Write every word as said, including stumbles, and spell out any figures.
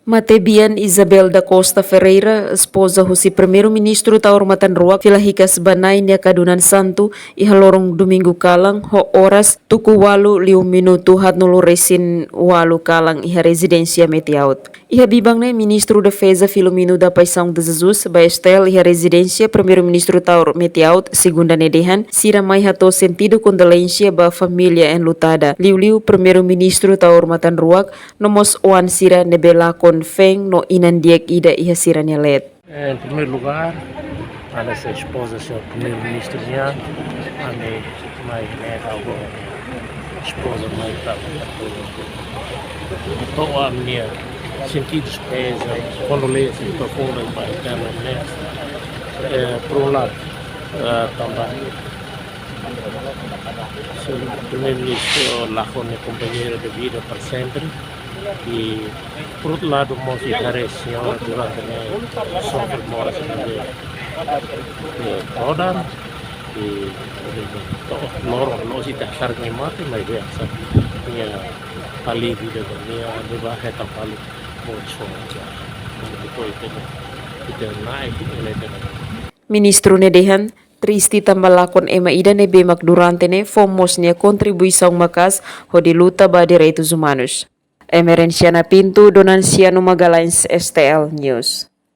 Matebian Isabel da Costa Ferreira, espoza husi Primeiru-Ministru Taur Matan Ruak, fila hikas ba Na'i nia kadunan santu iha loron Domingu kalan, ho oras tuku ualu liu minutu haatnulu resin ualu kalan iha rezidénsia Metiaut. Iha biban ne'e, Ministru Defeza Filomeno da Paixão de Jesus ba S T L iha rezidénsia Primeiru-Ministru Taur Metiaut, Segunda ne'e dehan, sira mai hato'o sentidu kondolénsia ba família enlutada. Liuliu Primeiru-Ministru Taur Matan Ruak, no mós oan sira ne'ebé lakon feen no inan di'ak ida iha sira-nia leet. Em primeiro lugar, a nossa esposa, senhor Primeiro-Ministro nian, ami mai ne'e agora, esposa mai ta, to'o ami-nia sentidos pesa, condolências profundas ba interna ne'e. Eh, por um lado, eh, tanba Senhor Primeiro-Ministro lakon nia companheira de vida para sempre. E, por outro lado, mós ita haree señora durante ne'e sofre moras de, de todan. E, to'o loron, loron ita hakarak nia mate, maibé nia alívio de nia, de baixo, está fali, muito forte. Como depois tem, tem mais, ele tem. Ministru ne'e dehan, triste tanba lakon ema ida ne'ebé mak durante ne'e fó mós nia kontribuisaun maka'as hodi luta ba direitus umanus. Emerenciana Pinto, Donanciano Magalhães, S T L News.